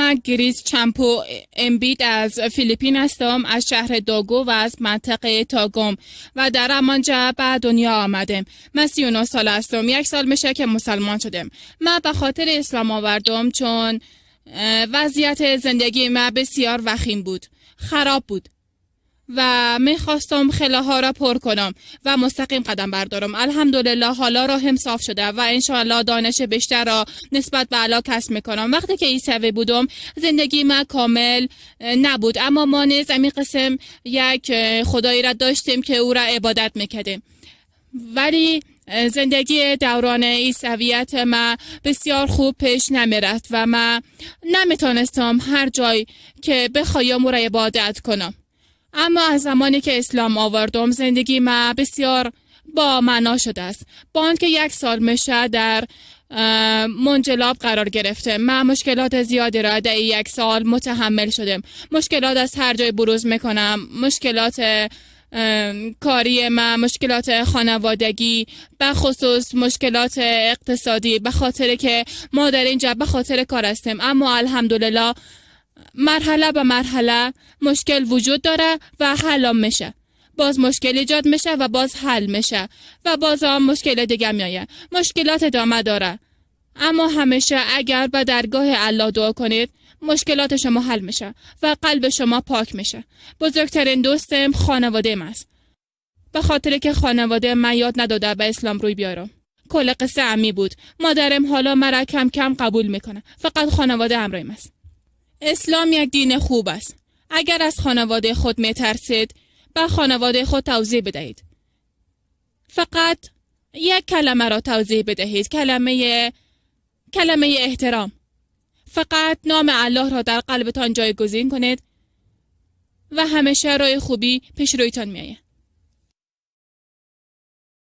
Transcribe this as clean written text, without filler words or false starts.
من گریس چمپو امبید از فیلیپین هستم، از شهر داگو و از منطقه تاگوم و در همانجا به دنیا آمدم. من 39 سال هستم. یک سال میشه که مسلمان شدم. من به خاطر اسلام آوردم چون وضعیت زندگی من بسیار وخیم بود، خراب بود و میخواستم خلاها را پر کنم و مستقیم قدم بردارم. الحمدلله حالا راهم صاف شده و انشاءالله دانش بیشتر را نسبت به الله کسب میکنم. وقتی که عیسوی بودم زندگی من کامل نبود، اما ما نیز این قسم یک خدایی را داشتیم که او را عبادت میکردیم، ولی زندگی دوران عیسویت من بسیار خوب پیش نمیرفت و من نمیتونستم هر جای که بخوایم او را عبادت کنم. اما از زمانی که اسلام آوردم زندگی من بسیار با معنا شده است. با آنکه یک سال میشه در منجلاب قرار گرفته، من مشکلات زیادی را در یک سال متحمل شدم. مشکلات از هر جای بروز میکنم، مشکلات کاری من، مشکلات خانوادگی، به خصوص مشکلات اقتصادی، به خاطر که ما در اینجا به خاطر کار هستیم. اما الحمدلله مرحله به مرحله مشکل وجود داره و حل میشه، باز مشکل ایجاد میشه و باز حل میشه و باز هم مشکل دیگه میایه. مشکلات ادامه داره، اما همیشه اگر به درگاه الله دعا کنید مشکلات شما حل میشه و قلب شما پاک میشه. بزرگترین دوستم خانواده من است، به خاطر که خانواده من یاد نداده به اسلام روی بیارم. کل قصه عمی بود. مادرم حالا مرا کم کم قبول میکنه، فقط خانواده همراهیم است. اسلام یک دین خوب است. اگر از خانواده خود میترسید به خانواده خود توضیح بدهید. فقط یک کلمه را توضیح بدهید، کلمه احترام. فقط نام الله را در قلبتان جایگزین کنید و همیشه راه خوبی پیش رویتان میآید.